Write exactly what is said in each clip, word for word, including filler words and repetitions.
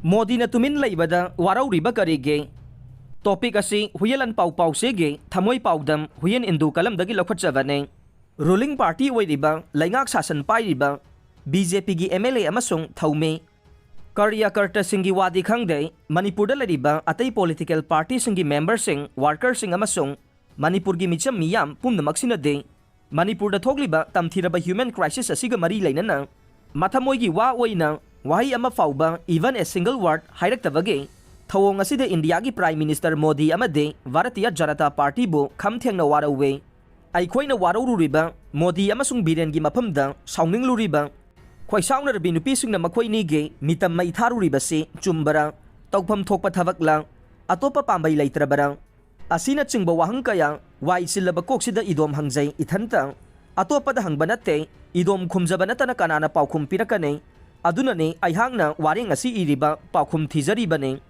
ꯃꯣꯗꯤꯅ ꯇꯨꯃꯤꯟ ꯂꯩꯕꯗ ꯋꯥꯔꯧꯔꯤꯕ ꯀꯔꯤꯒꯤ? Topic ꯑꯁꯤ ꯍꯨꯌꯦꯟ ꯂꯥꯟꯄꯥꯎ ꯄꯥꯎꯆꯦꯒꯤ ꯊꯃꯣꯏ ꯄꯥꯎꯗꯝ ꯍꯨꯌꯦꯟ ꯏꯟꯗꯨ ꯀꯂꯝꯗꯒꯤ ꯂꯧꯈꯠꯆꯕꯅꯤ꯫ Ruling party ꯑꯣꯏꯔꯤꯕ ꯂꯩꯉꯥꯛ ꯁꯥꯁꯟ ꯄꯥꯏꯔꯤꯕ BJPꯒꯤ MLA ꯑꯃꯁꯨꯡ ꯊꯧꯃꯤ ꯀꯥꯔꯌꯀꯔꯇꯥꯁꯤꯡꯒꯤ ꯋꯥꯗꯤ ꯈꯪꯗꯦ, ꯃꯅꯤꯄꯨꯔꯗ ꯂꯩꯔꯤꯕ ꯑꯇꯩ political partyꯁꯤꯡꯒꯤ memberꯁꯤꯡ, workerꯁꯤꯡ ꯑꯃꯁꯨꯡ ꯃꯅꯤꯄꯨꯔꯒꯤ ꯃꯤꯆꯝ ꯃꯤꯌꯥꯝ ꯄꯨꯝꯅꯃꯛꯁꯤꯅꯗꯤ ꯃꯅꯤꯄꯨꯔꯗ ꯊꯣꯛꯂꯤꯕ ꯇꯝꯊꯤꯔꯕ human crisis ꯑꯁꯤꯒ ꯃꯔꯤ ꯂꯩꯅꯅ ꯃꯊꯃꯣꯏꯒꯤ ꯋꯥ ꯑꯣꯏꯅ ꯋꯥꯍꯩ ꯑꯃ ꯐꯥꯎꯕ, even a single word, ꯍꯥꯏꯔꯛꯇꯕꯒꯤ ꯊꯧꯑꯣꯡ ꯑꯁꯤꯗ ꯏꯟꯗꯤꯌꯥꯒꯤ Prime Minister ꯃꯣꯗꯤ ꯑꯃꯗꯤ ꯚꯥꯔꯇꯤꯌ ꯖꯅꯇꯥ ꯄꯥꯔꯇꯤꯕꯨ ꯈꯝ ꯊꯦꯡꯅ ꯋꯥꯔꯧꯋꯤ꯫ ꯑꯩꯈꯣꯏꯅ ꯋꯥꯔꯧꯔꯨꯔꯤꯕ ꯃꯣꯗꯤ ꯑꯃꯁꯨꯡ ꯕꯤꯔꯦꯟꯒꯤ ꯃꯐꯝꯗ ꯁꯥꯎꯅꯤꯡꯂꯨꯔꯤꯕ ꯈꯣꯏꯁꯥꯎꯅꯔꯕꯤ ꯅꯨꯄꯤꯁꯤꯡꯅ ꯃꯈꯣꯏꯅꯤꯒꯤ ꯃꯤꯇꯝ ꯃꯩ ꯊꯥꯔꯨꯔꯤꯕꯁꯤ ꯆꯨꯝꯕꯔꯥ? ꯇꯧꯐꯝ ꯊꯣꯛꯄ ꯊꯕꯛꯂꯥ? ꯑꯇꯣꯞꯄ ꯄꯥꯝꯕꯩ ꯂꯩꯇ꯭ꯔꯕꯔꯥ? ꯑꯁꯤꯅꯆꯤꯡꯕ ꯋꯥꯍꯪ ꯀꯌꯥ ꯋꯥꯏ ꯆꯤꯜꯂꯕ ꯀꯣꯛꯁꯤꯗ ꯏꯗꯣꯝ ꯍꯪꯖꯩ ꯏꯊꯟꯇ꯫ ꯑꯇꯣꯞꯄꯗ ꯍꯪꯕ ꯅꯠꯇꯦ, ꯏꯗꯣꯝ ꯈꯨꯝꯖꯕ ꯅꯠꯇꯅ ꯀꯅꯥꯅ ꯄꯥꯎꯈꯨꯝ ꯄꯤꯔꯛꯀꯅꯤ? ꯑꯗꯨꯅꯅꯤ ꯑꯩꯍꯥꯛꯅ ꯋꯥꯔꯦꯡ ꯑꯁꯤ ꯏꯔꯤꯕ, ꯄꯥꯎꯈꯨꯝ ꯊꯤꯖꯔꯤꯕꯅꯤ꯫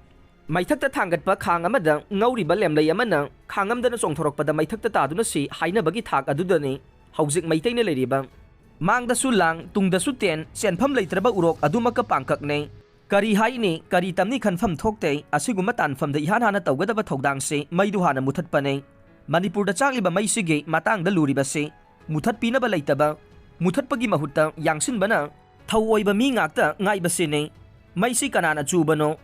ꯃꯩꯊꯛꯇ ꯊꯥꯡꯒꯠꯄ ꯈꯥꯡ ꯑꯃꯗ ꯉꯧꯔꯤꯕ ꯂꯦꯝꯂꯩ ꯑꯃꯅ ꯈꯥꯡꯉꯝꯗꯅ ꯆꯣꯡꯊꯣꯔꯛꯄꯗ ꯃꯩꯊꯛꯇ ꯇꯥꯗꯨꯅ ꯁꯤ ꯍꯥꯏꯅꯕꯒꯤ ꯊꯥꯛ ꯑꯗꯨꯗꯅꯤ ꯍꯧꯖꯤꯛ ꯃꯩꯇꯩꯅ ꯂꯩꯔꯤꯕ꯫ ꯃꯥꯡꯗꯁꯨ ꯂꯥꯡ, ꯇꯨꯡꯗꯁꯨ ꯇꯦꯟ, ꯆꯦꯟꯐꯝ ꯂꯩꯇ꯭ꯔꯕ ꯎꯔꯣꯛ ꯑꯗꯨꯃꯛꯀ ꯄꯥꯡꯀꯛꯅꯩ꯫ ꯀꯔꯤ ꯍꯥꯏꯅꯤ, ꯀꯔꯤ ꯇꯝꯅꯤ ꯈꯟꯐꯝ ꯊꯣꯛꯇꯦ꯫ ꯑꯁꯤꯒꯨꯝꯕ ꯇꯥꯟꯐꯝꯗ ꯏꯍꯥꯟ ꯍꯥꯟꯅ ꯇꯧꯒꯗꯕ ꯊꯧꯗꯥꯡꯁꯤ ꯃꯩꯗꯨ ꯍꯥꯟꯅ ꯃꯨꯊꯠꯄꯅꯤ꯫ ꯃꯅꯤꯄꯨꯔꯗ ꯆꯥꯛꯂꯤꯕ ꯃꯩꯁꯤꯒꯤ ꯃꯇꯥꯡꯗ ꯂꯨꯔꯤꯕꯁꯤ ꯃꯨꯊꯠꯄꯤꯅꯕ ꯂꯩꯇꯕ, ꯃꯨꯊꯠꯄꯒꯤ ꯃꯍꯨꯠꯇ ꯌꯥꯡꯁꯤꯟꯕꯅ ꯊꯧ ꯑꯣꯏꯕ ꯃꯤ ꯉꯥꯛꯇ ꯉꯥꯏꯕꯁꯤꯅꯤ꯫ ꯃꯩꯁꯤ ꯀꯅꯥꯅ ꯆꯨꯕꯅꯣ?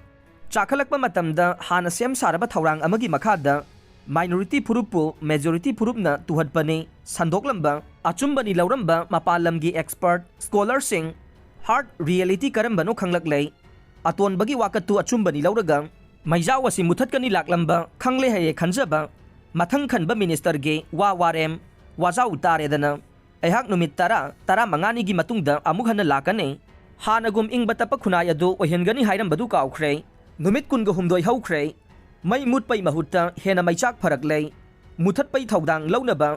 ꯆꯥꯈꯠꯂꯛꯄ ꯃꯇꯝꯗ ꯍꯥꯟꯅ ꯁꯦꯝ ꯁꯥꯔꯕ ꯊꯧꯔꯥꯡ ꯑꯃꯒꯤ ꯃꯈꯥꯗ minority ꯐꯨꯔꯨꯞꯄꯨ majority ꯐꯨꯔꯨꯞꯅ ꯇꯨꯍꯠꯄꯅꯤ꯫ ꯁꯟꯗꯣꯛꯂꯝꯕ, ꯑꯆꯨꯝꯕꯅꯤ ꯂꯧꯔꯝꯕ ꯃꯄꯥꯟ ꯂꯝꯒꯤ expert, scholarꯁꯤꯡ, hard reality ꯀꯔꯝꯕꯅꯣ ꯈꯪꯂꯛꯂꯦ꯫ ꯑꯇꯣꯟꯕꯒꯤ ꯋꯥꯀꯠꯇꯨ ꯑꯆꯨꯝꯕꯅꯤ ꯂꯧꯔꯒ ꯃꯩꯖꯥꯎ ꯑꯁꯤ ꯃꯨꯊꯠꯀꯅꯤ ꯂꯥꯛꯂꯝꯕ ꯈꯪꯂꯦ ꯍꯩꯌꯦ ꯈꯟꯖꯕ ꯃꯊꯪ ꯈꯟꯕ ministerꯒꯤ ꯋꯥ ꯋꯥꯔꯦꯝ, ꯋꯥꯖꯥꯎ ꯇꯥꯔꯦꯗꯅ꯫ ꯑꯩꯍꯥꯛ ꯅꯨꯃꯤꯠ ꯇꯔꯥ, ꯇꯔꯥꯃꯉꯥꯅꯤꯒꯤ ꯃꯇꯨꯡꯗ ꯑꯃꯨꯛ ꯍꯟꯅ ꯂꯥꯛꯀꯅꯤ꯫ ꯍꯥꯟꯅꯒꯨꯝ ꯏꯪꯕ ꯇꯞꯄ ꯈꯨꯟꯅꯥꯏ ꯑꯗꯨ ꯑꯣꯏꯍꯟꯒꯅꯤ ꯍꯥꯏꯔꯝꯕꯗꯨ ꯀꯥꯎꯈ꯭ꯔꯦ꯫ ꯅꯨꯃꯤꯠ ꯀꯨꯟꯒ ꯍꯨꯝꯗꯣꯏ ꯍꯧꯈ꯭ꯔꯦ꯫ ꯃꯩ ꯃꯨꯠꯄꯩ ꯃꯍꯨꯠꯇ ꯍꯦꯟꯅ ꯃꯩꯆꯥꯛ ꯐꯔꯛꯂꯦ꯫ ꯃꯨꯊꯠꯄꯩ ꯊꯧꯗꯥꯡ ꯂꯧꯅꯕ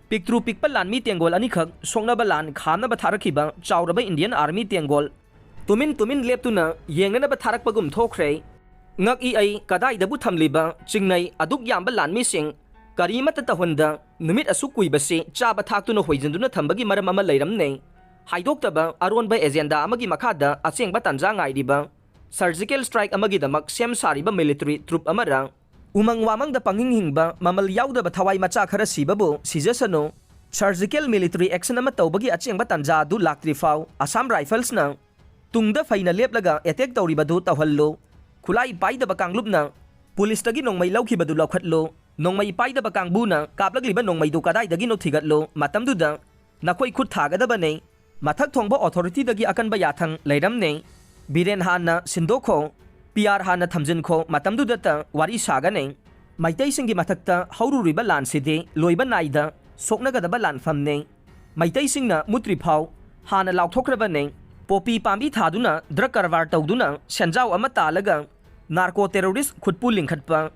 ꯄꯤꯛꯇ꯭ꯔꯨ ꯄꯤꯛꯄ ꯂꯥꯟꯃꯤ ꯇꯦꯡꯒꯣꯜ ꯑꯅꯤꯈꯛ ꯁꯣꯛꯅꯕ ꯂꯥꯟ ꯈꯥꯝꯅꯕ ꯊꯥꯔꯛꯈꯤꯕ ꯆꯥꯎꯔꯕ Indian Army ꯇꯦꯡꯒꯣꯜ ꯇꯨꯃꯤꯟ ꯇꯨꯃꯤꯟ ꯂꯦꯞꯇꯨꯅ ꯌꯦꯡꯅꯅꯕ ꯊꯥꯔꯛꯄꯒꯨꯝ ꯊꯣꯛꯈ꯭ꯔꯦ꯫ ꯉꯛꯏ ꯑꯩ, ꯀꯗꯥꯏꯗꯕꯨ ꯊꯝꯂꯤꯕ ꯆꯤꯡꯅꯩ ꯑꯗꯨꯛ ꯌꯥꯝꯕ ꯂꯥꯟꯃꯤꯁꯤꯡ? ꯀꯔꯤꯃꯠꯇ ꯇꯧꯍꯟꯗ ꯅꯨꯃꯤꯠ ꯑꯁꯨꯛ ꯀꯨꯏꯕꯁꯤ ꯆꯥꯕ ꯊꯥꯛꯇꯨꯅ ꯍꯣꯏꯖꯤꯟꯗꯨꯅ ꯊꯝꯕꯒꯤ ꯃꯔꯝ ꯑꯃ ꯂꯩꯔꯝꯅꯦ꯫ ꯍꯥꯏꯗꯣꯛꯇꯕ ꯑꯔꯣꯟꯕ agenda ꯑꯃꯒꯤ ꯃꯈꯥꯗ ꯑꯁꯦꯡꯕ ꯇꯥꯟꯖꯥ ꯉꯥꯏꯔꯤꯕ Surgical strike ꯑꯃꯒꯤꯗꯃꯛ ꯁꯦꯝ ꯁꯥꯔꯤꯕ military troop ꯑꯃꯔ? ꯎꯃꯪ ꯋꯥꯃꯪꯗ ꯄꯪꯍꯤꯡ ꯍꯤꯡꯕ ꯃꯃꯜ ꯌꯥꯎꯗꯕ ꯊꯋꯥꯏ ꯃꯆꯥ ꯈꯔ ꯁꯤꯕꯕꯨ ꯁꯤꯖꯁꯅꯨ꯫ Surgical military action ꯑꯃ ꯇꯧꯕꯒꯤ ꯑꯆꯦꯡꯕ ꯇꯥꯟꯖꯥ ꯑꯗꯨ ꯂꯥꯛꯇ꯭ꯔꯤ ꯐꯥꯎ Assam Riflesꯅ ꯇꯨꯡꯗ ꯐꯩꯅ ꯂꯦꯞꯂꯒ attack ꯇꯧꯔꯤꯕꯗꯨ ꯇꯧꯍꯜꯂꯨ꯫ ꯈꯨꯠꯂꯥꯏ ꯄꯥꯏꯗꯕ ꯀꯥꯡꯂꯨꯞꯅ ꯄꯨꯂꯤꯁꯇꯒꯤ ꯅꯣꯡꯃꯩ ꯂꯧꯈꯤꯕꯗꯨ ꯂꯧꯈꯠꯂꯨ꯫ ꯅꯣꯡꯃꯩ ꯄꯥꯏꯗꯕ ꯀꯥꯡꯕꯨꯅ ꯀꯥꯞꯂꯛꯂꯤꯕ ꯅꯣꯡꯃꯩꯗꯨ ꯀꯗꯥꯏꯗꯒꯤꯅꯣ ꯊꯤꯒꯠꯂꯨ꯫ ꯃꯇꯝꯗꯨꯗ ꯅꯈꯣꯏ ꯈꯨꯠ ꯊꯥꯒꯗꯕꯅꯤ꯫ ꯃꯊꯛ ꯊꯣꯡꯕ authorityꯗꯒꯤ ꯑꯀꯟꯕ ꯌꯥꯊꯪ ꯂꯩꯔꯝꯅꯤ꯫ ꯕꯤꯔꯦꯟ ꯍꯥꯟꯅ ꯁꯤꯟꯗꯣꯛꯈꯣ, ꯄꯤꯌꯥꯔ ꯍꯥꯟꯅ ꯊꯝꯖꯤꯟꯈꯣ, ꯃꯇꯝꯗꯨꯗꯇ ꯋꯥꯔꯤ ꯁꯥꯒꯅꯤ꯫ ꯃꯩꯇꯩꯁꯤꯡꯒꯤ ꯃꯊꯛꯇ ꯍꯧꯔꯨꯔꯤꯕ ꯂꯥꯟꯁꯤꯗꯤ ꯂꯣꯏꯕ ꯅꯥꯏꯗ ꯁꯣꯛꯅꯒꯗꯕ ꯂꯥꯟꯐꯝꯅꯤ꯫ ꯃꯩꯇꯩꯁꯤꯡꯅ ꯃꯨꯠꯇ꯭ꯔꯤ ꯐꯥꯎ ꯍꯥꯟꯅ ꯂꯥꯎꯊꯣꯛꯈ꯭ꯔꯕꯅꯤ꯫ ꯄꯣꯄꯤ ꯄꯥꯝꯕꯤ ꯊꯥꯗꯨꯅ drug ꯀꯔꯕꯥꯔ ꯇꯧꯗꯨꯅ ꯁꯦꯟꯖꯥꯎ ꯑꯃ ꯇꯥꯜꯂꯒ narco terrorist ꯈꯨꯠꯄꯨ ꯂꯤꯡꯈꯠꯄ,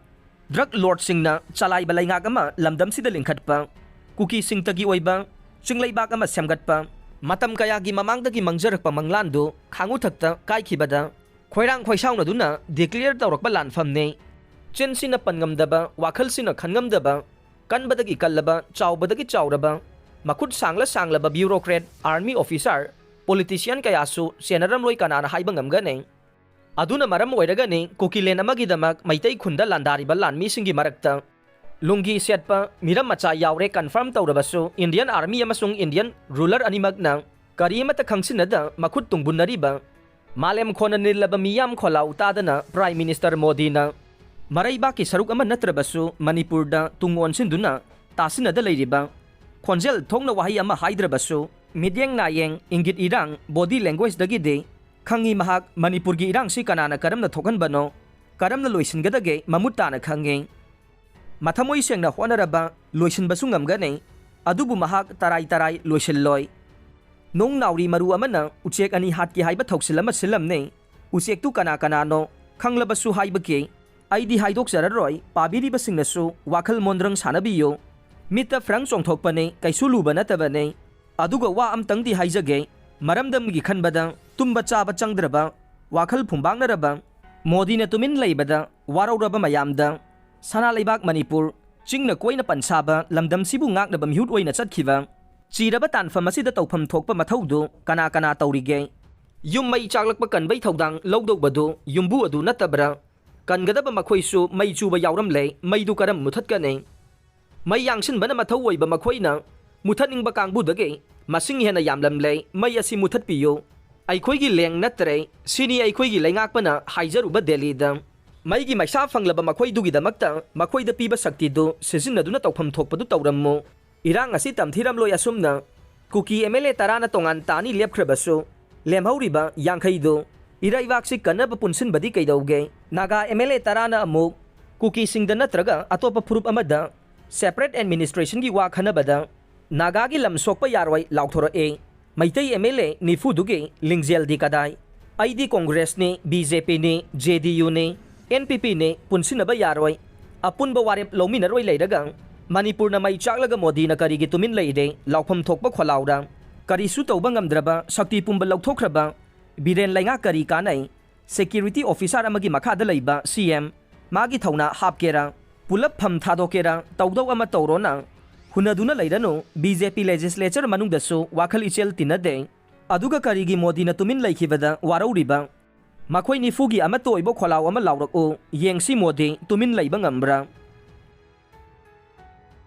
drug lordꯁꯤꯡꯅ ꯆꯂꯥꯏꯕ ꯂꯩꯉꯥꯛ ꯑꯃ ꯂꯝꯗꯝꯁꯤꯗ ꯂꯤꯡꯈꯠꯄ, ꯀꯨꯀꯤꯁꯤꯡꯇꯒꯤ ꯑꯣꯏꯕ ꯆꯤꯡꯂꯩꯕꯥꯛ ꯑꯃ ꯁꯦꯝꯒꯠꯄ, ꯃꯇꯝ ꯀꯌꯥꯒꯤ ꯃꯃꯥꯡꯗꯒꯤ ꯃꯪꯖꯔꯛꯄ ꯃꯪꯂꯥꯟꯗꯨ ꯈꯥꯡꯎꯊꯛꯇ ꯀꯥꯏꯈꯤꯕꯗ ꯈꯣꯏꯔꯥꯡ ꯈꯣꯏꯁꯥꯎꯅꯗꯨꯅ declare ꯇꯧꯔꯛꯄ ꯂꯥꯟꯐꯝꯅꯤ꯫ ꯆꯤꯟꯁꯤꯅ ꯄꯟꯉꯝꯗꯕ, ꯋꯥꯈꯜꯁꯤꯅ ꯈꯟꯉꯝꯗꯕ, ꯀꯟꯕꯗꯒꯤ ꯀꯜꯂꯕ, ꯆꯥꯎꯕꯗꯒꯤ ꯆꯥꯎꯔꯕ, ꯃꯈꯨꯠ ꯁꯥꯡꯂ ꯁꯥꯡꯂꯕ bureaucrat, army officer, politician ꯀꯌꯥꯁꯨ ꯆꯦꯟꯅꯔꯝꯂꯣꯏ꯫ ꯀꯅꯥꯅ ꯍꯥꯏꯕ ꯉꯝꯒꯅꯤ? ꯑꯗꯨꯅ ꯃꯔꯝ ꯑꯣꯏꯔꯒꯅꯤ ꯀꯨꯀꯤꯂꯦꯟ ꯑꯃꯒꯤꯗꯃꯛ ꯃꯩꯇꯩ ꯈꯨꯟꯗ ꯂꯥꯟꯗꯥꯔꯤꯕ ꯂꯥꯟꯃꯤꯁꯤꯡꯒꯤ ꯃꯔꯛꯇ ꯂꯨꯡꯒꯤ ꯁꯦꯠꯄ ꯃꯤꯔꯝ ꯃꯆꯥ ꯌꯥꯎꯔꯦ confirm ꯇꯧꯔꯕꯁꯨ, Indian Army ꯑꯃꯁꯨꯡ Indian ruler ꯑꯅꯤꯃꯛꯅ ꯀꯔꯤ ꯑꯃꯠꯇ ꯈꯪꯁꯤꯟꯅꯗ ꯃꯈꯨꯠ ꯇꯨꯡꯕꯨꯟꯅꯔꯤꯕ ꯃꯥꯂꯦꯝ ꯈꯣꯟꯅ ꯅꯤꯜꯂꯕ ꯃꯤꯌꯥꯝ ꯈꯣꯜꯂꯥꯎ ꯇꯥꯗꯅ Prime Minister ꯃꯣꯗꯤꯅ ꯃꯔꯩꯕꯥꯛꯀꯤ ꯁꯔꯨꯛ ꯑꯃ ꯅꯠꯇ꯭ꯔꯕꯁꯨ ꯃꯅꯤꯄꯨꯔꯗ ꯇꯨꯡ ꯑꯣꯟꯁꯤꯟꯗꯨꯅ ꯇꯥꯁꯤꯟꯅꯗ ꯂꯩꯔꯤꯕ, ꯈꯣꯟꯖꯦꯜ ꯊꯣꯛꯅ ꯋꯥꯍꯩ ꯑꯃ ꯍꯥꯏꯗ꯭ꯔꯕꯁꯨ, ꯃꯤꯠꯌꯦꯡ ꯅꯥꯌꯦꯡ, ꯏꯪꯒꯤꯠ ꯏꯔꯥꯡ, body languageꯗꯒꯤꯗꯤ ꯈꯪꯉꯤ ꯃꯍꯥꯛ ꯃꯅꯤꯄꯨꯔꯒꯤ ꯏꯔꯥꯡꯁꯤ ꯀꯅꯥꯅ ꯀꯔꯝꯅ ꯊꯣꯛꯍꯟꯕꯅꯣ, ꯀꯔꯝꯅ ꯂꯣꯏꯁꯤꯟꯒꯗꯒꯦ ꯃꯃꯨꯠ ꯇꯥꯅ ꯈꯪꯉꯤ꯫ ꯃꯊꯃꯣꯏ ꯁꯦꯡꯅ ꯍꯣꯠꯅꯔꯕ ꯂꯣꯏꯁꯤꯟꯕꯁꯨ ꯉꯝꯒꯅꯤ, ꯑꯗꯨꯕꯨ ꯃꯍꯥꯛ ꯇꯔꯥꯏ ꯇꯔꯥꯏ ꯂꯣꯏꯁꯤꯜꯂꯣꯏ꯫ ꯅꯣꯡ ꯅꯥꯎꯔꯤ ꯃꯔꯨ ꯑꯃꯅ ꯎꯆꯦꯛ ꯑꯅꯤ ꯍꯥꯠꯀꯦ ꯍꯥꯏꯕ ꯊꯧꯁꯤꯜ ꯑꯃ ꯁꯤꯜꯂꯝꯅꯤ꯫ ꯎꯆꯦꯛꯇꯨ ꯀꯅꯥ ꯀꯅꯥꯅꯣ ꯈꯪꯂꯕꯁꯨ ꯍꯥꯏꯕꯒꯤ ꯑꯩꯗꯤ ꯍꯥꯏꯗꯣꯛꯆꯔꯔꯣꯏ, ꯄꯥꯕꯤꯔꯤꯕꯁꯤꯡꯅꯁꯨ ꯋꯥꯈꯜ ꯃꯣꯟꯗ꯭ꯔꯪ ꯁꯥꯟꯅꯕꯤꯌꯨ꯫ ꯃꯤꯠꯇ ꯐ꯭ꯔꯪ ꯆꯣꯡꯊꯣꯛꯄꯅꯤ, ꯀꯩꯁꯨ ꯂꯨꯕ ꯅꯠꯇꯕꯅꯤ꯫ ꯑꯗꯨꯒ ꯋꯥ ꯑꯝꯇꯪꯗꯤ ꯍꯥꯏꯖꯒꯦ, ꯃꯔꯝꯗꯝꯒꯤ ꯈꯟꯕꯗ ꯇꯨꯝꯕ ꯆꯥꯕ ꯆꯪꯗ꯭ꯔꯕ, ꯋꯥꯈꯜ ꯐꯨꯝꯕꯥꯡꯅꯔꯕ, ꯃꯣꯗꯤꯅ ꯇꯨꯃꯤꯟ ꯂꯩꯕꯗ ꯋꯥꯔꯧꯔꯕ ꯃꯌꯥꯝꯗ, ꯁꯅꯥ ꯂꯩꯕꯥꯛ ꯃꯅꯤꯄꯨꯔ, ꯆꯤꯡꯅ ꯀꯣꯏꯅ ꯄꯟꯁꯥꯕ ꯂꯝꯗꯝꯁꯤꯕꯨ ꯉꯥꯛꯅꯕ ꯃꯤꯍꯨꯠ ꯑꯣꯏꯅ ꯆꯠꯈꯤꯕ, ꯆꯤꯔꯕ ꯇꯥꯟꯐꯝ ꯑꯁꯤꯗ ꯇꯧꯐꯝ ꯊꯣꯛꯄ ꯃꯊꯧꯗꯨ ꯀꯅꯥ ꯀꯅꯥ ꯇꯧꯔꯤꯒꯦ? ꯌꯨꯝ ꯃꯩ ꯆꯥꯛꯂꯛꯄ ꯀꯟꯕꯩ ꯊꯧꯗꯥꯡ ꯂꯧꯗꯧꯕꯗꯨ ꯌꯨꯝꯕꯨ ꯑꯗꯨ ꯅꯠꯇꯕ꯭ꯔꯥ? ꯀꯟꯒꯗꯕ ꯃꯈꯣꯏꯁꯨ ꯃꯩ ꯆꯨꯕ ꯌꯥꯎꯔꯝꯂꯦ, ꯃꯩꯗꯨ ꯀꯔꯝ ꯃꯨꯊꯠꯀꯅꯤ? ꯃꯩ ꯌꯥꯡꯁꯤꯟꯕꯅ ꯃꯊꯧ ꯑꯣꯏꯕ ꯃꯈꯣꯏꯅ ꯃꯨꯊꯠꯅꯤꯡꯕ ꯀꯥꯡꯕꯨꯗꯒꯤ ꯃꯁꯤꯡ ꯍꯦꯟꯅ ꯌꯥꯝꯂꯝꯂꯦ, ꯃꯩ ꯑꯁꯤ ꯃꯨꯊꯠꯄꯤꯌꯨ꯫ ꯑꯩꯈꯣꯏꯒꯤ ꯂꯦꯡ ꯅꯠꯇ꯭ꯔꯦ, ꯁꯤꯅꯤ ꯑꯩꯈꯣꯏꯒꯤ ꯂꯩꯉꯥꯛꯄꯅ ꯍꯥꯏꯖꯔꯨꯕ ꯗꯦꯜꯂꯤꯗ꯫ ꯃꯩꯒꯤ ꯃꯩꯁꯥ ꯐꯪꯂꯕ ꯃꯈꯣꯏꯗꯨꯒꯤꯗꯃꯛꯇ ꯃꯈꯣꯏꯗ ꯄꯤꯕ ꯁꯛꯇꯤꯗꯨ ꯁꯤꯖꯤꯟꯅꯗꯨꯅ ꯇꯧꯐꯝ ꯊꯣꯛꯄꯗꯨ ꯇꯧꯔꯝꯃꯨ꯫ ꯏꯔꯥꯡ ꯑꯁꯤ ꯇꯝꯊꯤꯔꯝꯂꯣꯏ꯫ ꯑꯁꯨꯝꯅ ꯀꯨꯀꯤ ꯑꯦꯝ ꯑꯦꯜ ꯑꯦ ꯇꯔꯥꯅ ꯇꯣꯉꯥꯟ ꯇꯥꯅꯤ ꯂꯦꯞꯈ꯭ꯔꯕꯁꯨ, ꯂꯦꯝꯍꯧꯔꯤꯕ ꯌꯥꯡꯈꯩꯗꯨ ꯏꯔꯩꯕꯥꯛꯁꯤ ꯀꯟꯅꯕ ꯄꯨꯟꯁꯤꯟꯕꯗꯤ ꯀꯩꯗꯧꯒꯦ? ꯅꯥꯒꯥ ꯑꯦꯝ ꯑꯦꯜ ꯑꯦ ꯇꯔꯥꯅ ꯑꯃꯨꯛ ꯀꯨꯀꯤꯁꯤꯡꯗ ꯅꯠꯇ꯭ꯔꯒ ꯑꯇꯣꯞꯄ ꯐꯨꯔꯨꯞ ꯑꯃꯗ separate administrationꯒꯤ ꯋꯥ ꯈꯟꯅꯕꯗ ꯅꯥꯒꯥꯒꯤ ꯂꯝ ꯁꯣꯛꯄ ꯌꯥꯔꯣꯏ ꯂꯥꯎꯊꯣꯔꯛꯑꯦ꯫ ꯃꯩꯇꯩ ꯑꯦꯝ ꯑꯦꯜ ꯑꯦ ꯅꯤꯐꯨꯗꯨꯒꯤ ꯂꯤꯡꯖꯦꯜꯗꯤ ꯀꯗꯥꯏ? ꯑꯩꯗꯤ ꯀꯣꯡꯒ꯭ꯔꯦꯁꯅꯤ, ꯕꯤ ꯖꯦ ꯄꯤꯅꯤ, ꯖꯦ ꯗꯤ ꯌꯨꯅꯤ, ꯑꯦꯟ ꯄꯤ ꯄꯤꯅꯤ, ꯄꯨꯟꯁꯤꯟꯅꯕ ꯌꯥꯔꯣꯏ꯫ ꯑꯄꯨꯟꯕ ꯋꯥꯔꯦꯞ ꯂꯧꯃꯤꯟꯅꯔꯣꯏ ꯂꯩꯔꯒ ꯃꯅꯤꯄꯨꯔꯅ ꯃꯩ ꯆꯥꯛꯂꯒ ꯃꯣꯗꯤꯅ ꯀꯔꯤꯒꯤ ꯇꯨꯃꯤꯟ ꯂꯩꯔꯦ ꯂꯥꯎꯐꯝ ꯊꯣꯛꯄ ꯈꯣꯜꯂꯥꯎꯔ? ꯀꯔꯤꯁꯨ ꯇꯧꯕ ꯉꯝꯗ꯭ꯔꯕ, ꯁꯛꯇꯤ ꯄꯨꯝꯕ ꯂꯧꯊꯣꯛꯈ꯭ꯔꯕ ꯕꯤꯔꯦꯟ ꯂꯩꯉꯥꯛ ꯀꯔꯤ ꯀꯥꯟꯅꯩ? Security officer ꯑꯃꯒꯤ ꯃꯈꯥꯗ ꯂꯩꯕ ꯁꯤ ꯑꯦꯝ, ꯃꯥꯒꯤ ꯊꯧꯅꯥ ꯍꯥꯞꯀꯦꯔꯥ, ꯄꯨꯂꯞ ꯐꯝ ꯊꯥꯗꯣꯛꯀꯦꯔꯥ, ꯇꯧꯗꯧ ꯑꯃ ꯇꯧꯔꯣꯅ ꯍꯨꯟꯅꯗꯨꯅ ꯂꯩꯔꯅꯨ꯫ ꯕꯤ ꯖꯦ ꯄꯤ legislature ꯃꯅꯨꯡꯗꯁꯨ ꯋꯥꯈꯜ ꯏꯆꯦꯜ ꯇꯤꯟꯅꯗꯦ꯫ ꯑꯗꯨꯒ ꯀꯔꯤꯒꯤ ꯃꯣꯗꯤꯅ ꯇꯨꯃꯤꯟ ꯂꯩꯈꯤꯕꯗ ꯋꯥꯔꯧꯔꯤꯕ? ꯃꯈꯣꯏ ꯅꯤꯐꯨꯒꯤ ꯑꯃꯠꯇ ꯑꯣꯏꯕ ꯈꯣꯜꯂꯥꯎ ꯑꯃ ꯂꯥꯎꯔꯛꯎ꯫ ꯌꯦꯡꯁꯤ ꯃꯣꯗꯤ ꯇꯨꯃꯤꯟ ꯂꯩꯕ ꯉꯝꯕ꯭ꯔꯥ?